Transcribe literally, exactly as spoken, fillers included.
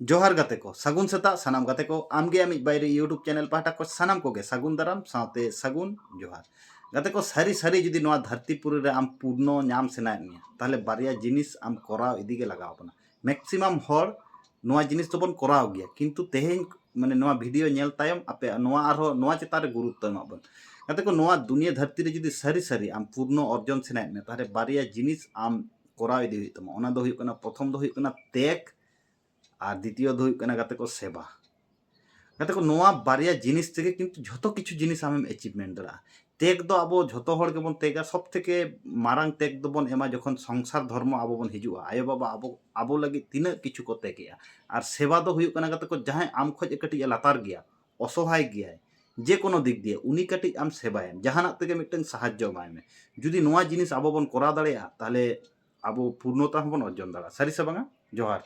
ᱡᱚᱦᱟᱨ ᱜᱟᱛᱮ ᱠᱚ, ᱥᱟᱹᱜᱩᱱ ᱥᱮᱛᱟᱜ ᱥᱟᱱᱟᱢ ᱜᱟᱛᱮ ᱠᱚ᱾ ᱟᱢᱜᱮ ᱟᱢᱤᱡ ᱵᱟᱭᱨᱤ YouTube ᱪᱮᱱᱮᱞ ᱯᱟᱦᱴᱟ ᱠᱷᱚᱱ ᱥᱟᱱᱟᱢ ᱠᱚᱜᱮ ᱥᱟᱹᱜᱩᱱ ᱫᱟᱨᱟᱢ ᱥᱟᱶᱛᱮ ᱥᱟᱹᱜᱩᱱ ᱡᱚᱦᱟᱨ᱾ ᱜᱟᱛᱮ ᱠᱚ, ᱥᱟᱹᱨᱤ ᱥᱟᱹᱨᱤ ᱡᱩᱫᱤ ᱱᱚᱣᱟ ᱫᱷᱟᱹᱨᱛᱤ ᱯᱩᱨᱤ ᱨᱮ ᱟᱢ ᱯᱩᱨᱱᱚ ᱧᱟᱢ ᱥᱟᱱᱟᱭᱮᱫ ᱢᱮᱭᱟ, ᱛᱟᱦᱞᱮ ᱵᱟᱨᱭᱟ ᱡᱤᱱᱤᱥ ᱟᱢ ᱠᱚᱨᱟᱣ ᱤᱫᱤ ᱜᱮ ᱞᱟᱜᱟᱣ ᱵᱚᱱᱟ᱾ ᱢᱮᱠᱥᱤᱢᱟᱢ ᱦᱚᱲ ᱱᱚᱣᱟ ᱡᱤᱱᱤᱥ ᱫᱚᱵᱚᱱ ᱠᱚᱨᱟᱣ ᱜᱮᱭᱟ, ᱠᱤᱱᱛᱩ ᱛᱮᱦᱮᱧ ᱢᱟᱱᱮ ᱱᱚᱣᱟ ᱵᱷᱤᱰᱤᱭᱳ ᱧᱮᱞ ᱛᱟᱭᱚᱢ ᱟᱯᱮ ᱱᱚᱣᱟ ᱟᱨᱦᱚᱸ ᱱᱚᱣᱟ ᱪᱮᱛᱟᱱ ᱨᱮ ᱜᱩᱨᱩᱛᱛᱚ ᱮᱢᱟᱜ ᱵᱚᱱ᱾ ᱜᱟᱛᱮ ᱠᱚ, ᱱᱚᱣᱟ ᱫᱩᱱᱤᱭᱟᱹ ᱫᱷᱟᱹᱨᱛᱤ ᱨᱮ ᱡᱩᱫᱤ ᱥᱟᱹᱨᱤ ᱥᱟᱹᱨᱤ ᱟᱢ ᱯᱩᱨᱱᱚ ᱚᱨᱡᱚᱱ ᱥᱟᱱᱟᱭᱮᱫ ᱢᱮᱭᱟ, ᱛᱟᱦᱞᱮ ᱵᱟᱨᱭᱟ ᱡᱤᱱᱤᱥ ᱟᱢ ᱠᱚᱨᱟᱣ ᱤᱫᱤ ᱦᱩᱭᱩᱜ ᱛᱟᱢᱟ᱾ ᱚᱱᱟ ᱫᱚ ᱦᱩᱭᱩᱜ ᱠᱟᱱᱟ, ᱯᱨᱚᱛᱷᱚᱢ ᱫᱚ ᱦᱩᱭᱩᱜ ᱠᱟᱱᱟ ᱛᱮᱜᱽ, ᱟᱨ ᱫᱤᱛᱤᱭᱚ ᱫᱚ ᱦᱩᱭᱩᱜ ᱠᱟᱱᱟ ᱜᱟᱛᱮ ᱠᱚ ᱥᱮᱵᱟ᱾ ᱜᱟᱛᱮ ᱠᱚ, ᱱᱚᱣᱟ ᱵᱟᱨᱭᱟ ᱡᱤᱱᱤᱥ ᱛᱮᱜᱮ ᱠᱤᱱᱛᱩ ᱡᱷᱚᱛᱚ ᱠᱤᱪᱷᱩ ᱡᱤᱱᱤᱥ ᱟᱢᱮᱢ ᱮᱪᱤᱵᱷᱢᱮᱱᱴ ᱫᱟᱲᱮᱭᱟᱜᱼᱟ᱾ ᱛᱮᱜᱽ ᱫᱚ ᱟᱵᱚ ᱡᱷᱚᱛᱚ ᱦᱚᱲ ᱜᱮᱵᱚᱱ ᱛᱮᱜᱟ᱾ ᱥᱚᱵ ᱛᱷᱮᱠᱮ ᱢᱟᱨᱟᱝ ᱛᱮᱜᱽ ᱫᱚᱵᱚᱱ ᱮᱢᱟ ᱡᱚᱠᱷᱚᱱ ᱥᱚᱝᱥᱟᱨ ᱫᱷᱚᱨᱢᱚ ᱟᱵᱚ ᱵᱚᱱ ᱦᱤᱡᱩᱜᱼᱟ᱾ ᱟᱭᱳᱼᱵᱟᱵᱟ ᱟᱵᱚ ᱟᱵᱚ ᱞᱟᱹᱜᱤᱫ ᱛᱤᱱᱟᱹᱜ ᱠᱤᱪᱷᱩ ᱠᱚ ᱛᱮᱜᱮᱜᱼᱟ᱾ ᱟᱨ ᱥᱮᱵᱟ ᱫᱚ ᱦᱩᱭᱩᱜ ᱠᱟᱱᱟ ᱜᱟᱛᱮ ᱠᱚ, ᱡᱟᱦᱟᱸᱭ ᱟᱢ ᱠᱷᱚᱡ ᱠᱟᱹᱴᱤᱡ ᱮ ᱞᱟᱛᱟᱨ ᱜᱮᱭᱟ, ᱚᱥᱚᱦᱟᱭ ᱜᱮᱭᱟᱭ, ᱡᱮ ᱠᱳᱱᱳ ᱫᱤᱠ ᱫᱤᱭᱮ, ᱩᱱᱤ ᱠᱟᱹᱴᱤᱡ ᱟᱢ ᱥᱮᱵᱟᱭᱮᱢ, ᱡᱟᱦᱟᱱᱟᱜ ᱛᱮᱜᱮ ᱢᱤᱫᱴᱟᱝ ᱥᱟᱦᱟᱡᱽᱡᱚ ᱮᱢᱟᱭ ᱢᱮ᱾ ᱡᱩᱫᱤ ᱱᱚᱣᱟ ᱡᱤᱱᱤᱥ ᱟᱵᱚ ᱵᱚᱱ ᱠᱚᱨᱟᱣ ᱫᱟᱲᱮᱭᱟᱜᱼᱟ, ᱛᱟᱦᱞᱮ ᱟᱵᱚ ᱯᱩᱨᱱᱚᱛᱟ ᱦᱚᱸᱵᱚᱱ ᱚᱨᱡᱚᱱ ᱫᱟᱲᱮᱭᱟᱜᱼᱟ᱾ ᱥᱟᱹᱨᱤ ᱥᱮ ᱵᱟᱝᱟ? ᱡᱚᱦᱟᱨ᱾